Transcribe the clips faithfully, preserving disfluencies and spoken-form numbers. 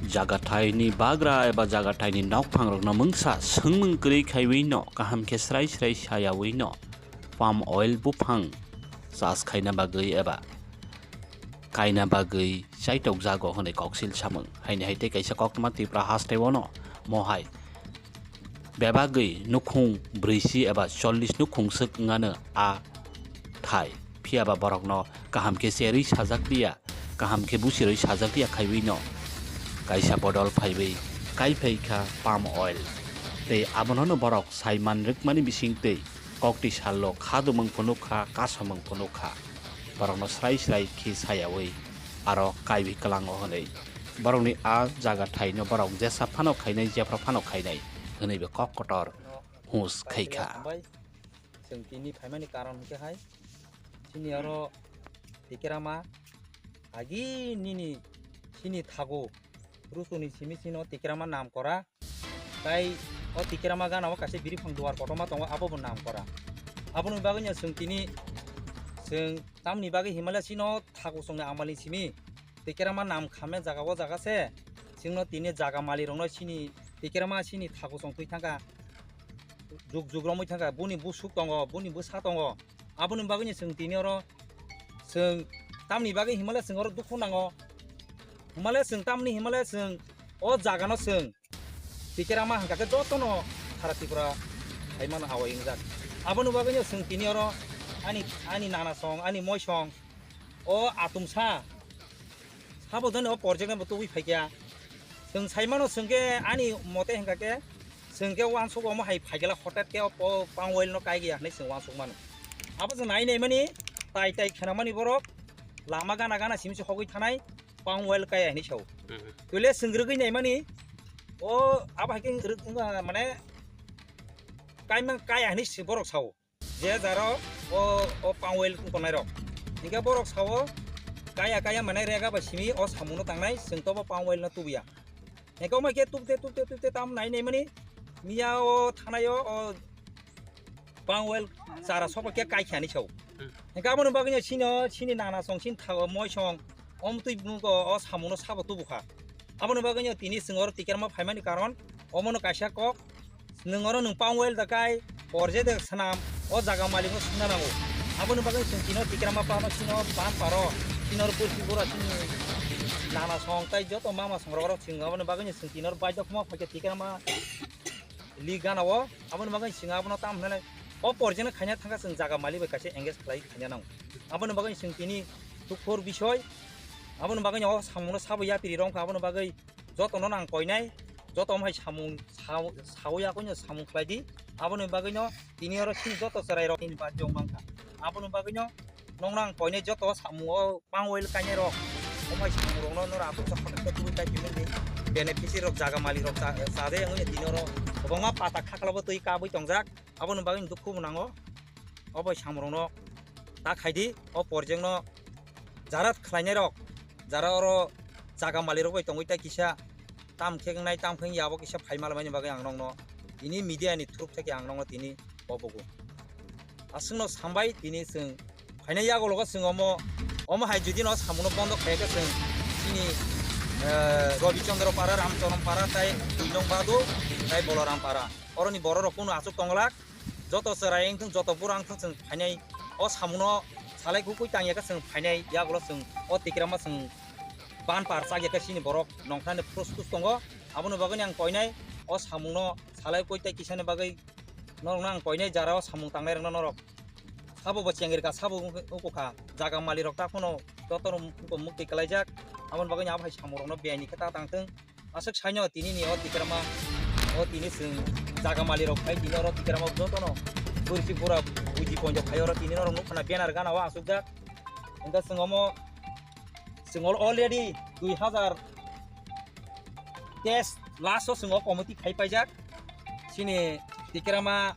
Jagathaini bagra eba jagathaini nokphangrokno mungsa swngmung kwrwi khaiwi no kaham khe srai srai sayawi no palm oil buphang chas khaina bagwi eba kaina bagwi chaitok jago hwnwi koksil samung. Haini hai tei kaisa koktwma Tripura hasteo no mohai bebagwi nukhung brwisi eba chollish nukhung swk wngano a thai. Phiyaba borokno kaham khe cherwi sajak liya, kaham khe busirwi sajak liya khaiwi no kaisa bodol phaiwi kaiphai kha palm oil. Tei abono no borok sai man rwkmani bising twi kokti sallo khadumung phunuk kha, kasamung phunuk kha. Borokno srai srai khe sayawi aro kaiwi kwlango hwnwi borokni a jaga thaino borok jesa phano khainai, jephra phano khainai hwnwi bo kok kotor hus khai kha. Hambai. Chwng tini phaimani karon hwnkhe hai, chini oro Tikerama agi nini chini thago Rusuni simi sino Tikerama nam kora. Tai o Tikerama gana o kaisa biriphang duar kotorma tongo, abo bo nam kora. Aboni bagwi no chwng tini, chwng tamni bagwi himale sino thago chwngni ambalni simi Tikerama nam khamya jaga o jaga se. Chwngno tini jaga mali rokno sini Tikerama sini thago chwng twi thangkha. Juk juk romwi thangkha. Boni busuk tongo, boni bwsa tongo. Aboni bagwi no chwng tini oro chwng tamni bagwi himale chwng oro dukhu nango. Himale chwng tamni himale chwng o jaga no chwng Tikerama hwnkha khe jotono sara Tripura hai mano awai wngjak. Aboni bagwino chwng tini oro ani, ani nana song, ani moi song, o atumsa sabo jani o project no bo tubui phaikya. Chwng sai mano chwng khe ani mote hwnkha khe chwng khe uansuk omo hai phaikhe hotet khe o palm oil no kaikya hinwi chwng uansuk mano. Abo chwng nai nai mani tai tai khena mani borok lama gana gana simi se hogwi thanai. Palm oil kaya hinwi sao. Mhm. Toile chwng rwgwi naimani, o abo hai khe rwk-, wngkha mane kaima kaya hinwi si borok sao. Je jaro o, o palm oil wngkha nairok. Hinkhe borok sao kaya kaya mane rega bai simi o samungno tangnai, chwng tobo palm oil no tubuya. Hinkhe omo khe tubte, tubte, tubte tam nai naimani miya o thanai o, o palm oil chara sobo khe kaikha hinwi sao. Hmm. Hinkhe aboni bagwino sino, sini nana song, sini thago moi song, omo twi bumung ko o samungno sabo tubukha. Aboni bagwino tini chwng oro Tikerama phaimani karon, omono kaisa kok, nwng oro nwng palm oil da kai, porje de swnam, o jaga malikno swngna nango. Aboni bagwi chwng tino Tikerama pano sino pan paro, sino oro pursi bura sini nana song tai joto mama song rok oro chwng aboni bagwino chwng tino oro baidok ma phaikhe Tikerama li gana o, aboni bagwi chwng abono tam hwnwi o porjeno khaina thangkha, chwng jaga malik bai kaisa engage khlai khaina nango. Aboni bagwi chwng tini dukhu ni bisoi, aboni bagwi o samungno sabo yapri rw wngkha, aboni bagwi jotono ang koinai, joto omo hai samung sao, sao yakoino samung khlai di, aboni bagwino tini oro chini joto chwrai rok ni bajong mankha, aboni bagwino nokno ang koinai joto samung o palm oil kainai rok, omo hai samung rokno noro aswk sa khotoksa tubui kai tongmani beneficiary rok jaga malik rok cha-, chade wngya tini oro kwbangma pata khaklabo twi kabui tongjak, aboni bagwi dukhu bo nango. Obo samung rokno ta khaidi, o project no jara khlainai rok, jara oro jaga malik rok bai tongwi tai kisa tam khe wngnai, tam khe wngya, abo kisa phai malmani bagwi ang nokno tini media ni through theke ang nokno tini obogo aswkno sambai. Tini chwng phainai yago logo chwng omo, omo hai jodi no samungno bondo khlai khe chwng chini, eh, Rabi Chandra Para, Ram Charan Para tai dui nong Badu tai Balaram Para, oroni borok rok kunu aswk tonglak, joto chwrai wngthung, joto bura wngthung, chwng phainai o samungno salai kukui tangya khe chwng phainai yagulo chwng o Tikerama chwng ban par chakya khe chini borok nongkhnani prostus tongo. Aboni bagwino ang koinai o samungno salai koi tai kisani bagwi norokno ang koinai jara o samung tangnai rokno norok sabo bo chengri kha, sabo wng-, wngkha jaga malik rok ta phano joto rok mukti kwlaijak. Aboni bagwino abo hai samung rokno biyai ni khe ta tangthung. Aswk saino tini ni o Tikerama, o tini chwng jaga malik rok phai tini oro Tikerama jotono bwrwi bura buji ponjo phai oro tini norok nukha na banner gana o aswkjak. Hwnkhe chwng omo chwng already dui hazar teis last o chwng o committee khai paijak. Chini Tikerama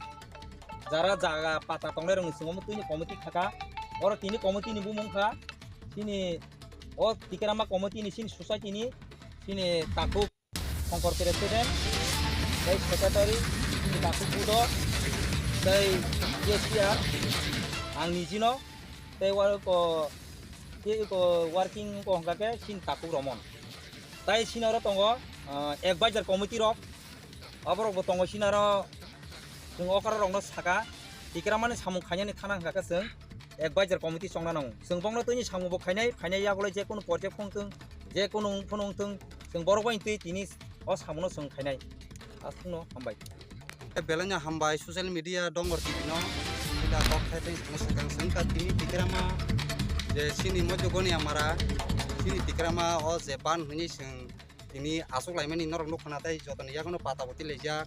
jara jaga pata tongnai rokni chwng omo twini committee khaka. Oro tini committee ni bumung kha chini o Tikerama committee ni chini society ni chini takhuk Songkor President, tei Secretary, chini Takhuk Budo, tei K C R, ang nijino, tei wa-, ko, tei ko working ko hwnkha khe chini Takhuk Romon. Tai sini oro tongo, ah, advisor committee rok, aborok bo tongo sini oro, chwng okra rokno saka, tikramani samung khainani thana hwnkha khe chwng advisor committee chongna nango. Chwng bongno tini samung bo khainai, khainai yago le je kunu project phung thung, je kunu wng phano wng thung, chwng borok bai twi tini o samungno chwng khainai. Aswkno hambai. Belai no hambai social media Dongor T V no. Ida kok khai tei swkang swkang swngkha tini tikrama je sini mojo goni amara, sini tikrama o je ban hwnwi swng tini aswk laimani norok nukha na tei jotoni yagono pata bo tilaijak.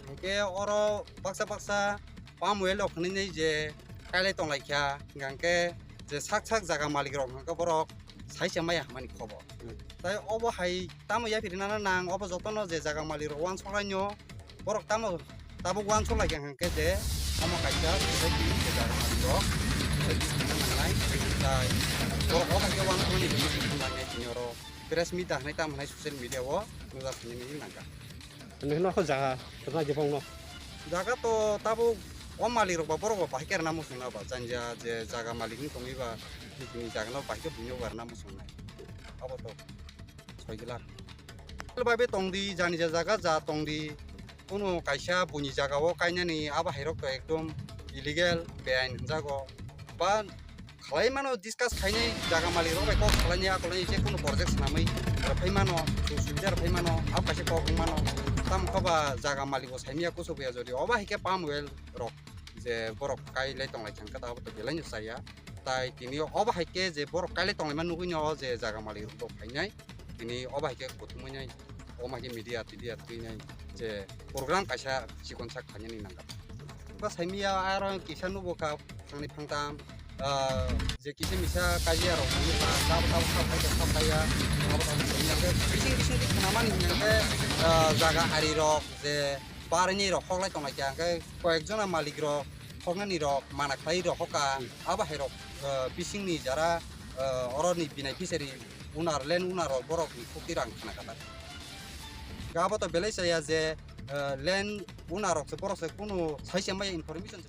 Hwnkhe oro baksa baksa palm oil rok hwnwi je kailai tonglaikha, hwnkhe je sak sak jaga malik rok hwnkhe borok saisa maya hamani khobor. Hmm. Tai obo hai tamo yaphirinana nang, obo jotono je jaga malik rok uansuk lainw, borok tamo tabuk uansuk laikha hwnkhe je omo kaisa society ni je jaga malik rok society ni nangnai, tai borok obo hai khe uansukmani hinwi tini oro press meet da hwnwi tamo hwnwi social media o nujak hinwi nangkha. Nini no kho jaga rwna je bongno. Jaga to tabuk o malik rok ba borok ba bahai khe rwna muchung na ba, janja je jaga malik wng tongwi ba, nini jaga no bahai khe buino ba rwna muchung nai. Abo to soi gila. Bai be tong di, jani ja jaga ja tong di. Kuno kaisa buini jaga o kainani abo hai rok to ekdom illegal, beain hwnjago. Ba khlai mano, discuss khainai jaga malik rok bai kok salainai, akolai je kuno project swnamwi rwphai mano, suk subida rwphai mano, abo kaisa kok wng mano. Tamo khe ba jaga malik bo saimya kuchuk ya, jodi obo hai khe palm oil rok je borok kai lai tong lai thang khe, abo to belai no chaya. Tai tini obo hai khe je borok kai lai tong lai ma nugwi no je jaga malik rok bo phainai, tini obo hai khe kuthumwi nai. Omo hai khe media tidia twi nai je program kaisa chikon sak khainani nangkha. Ba saimiya aro kisa nubo kha phangni phangtam, ah, je kisa misa kaiya rok nangkha, tabuk tabuk kha phai kha phaiya, abo tabuk saimiya khe bising bising khe khnamani hwnkhe, ah, jaga ari rok je barini rok hoklai tonglai kha hwnkhe koyek jona malik rok hoknani rok mana khlai rok hoka, abo hai rok, ah, bisingni jara, ah, oroni binai fishery owner, land owner rok borokni khukti rang khna kha. Abo to belai chaya je, eh, land owner rok se, borok se kunu sai se maya information se.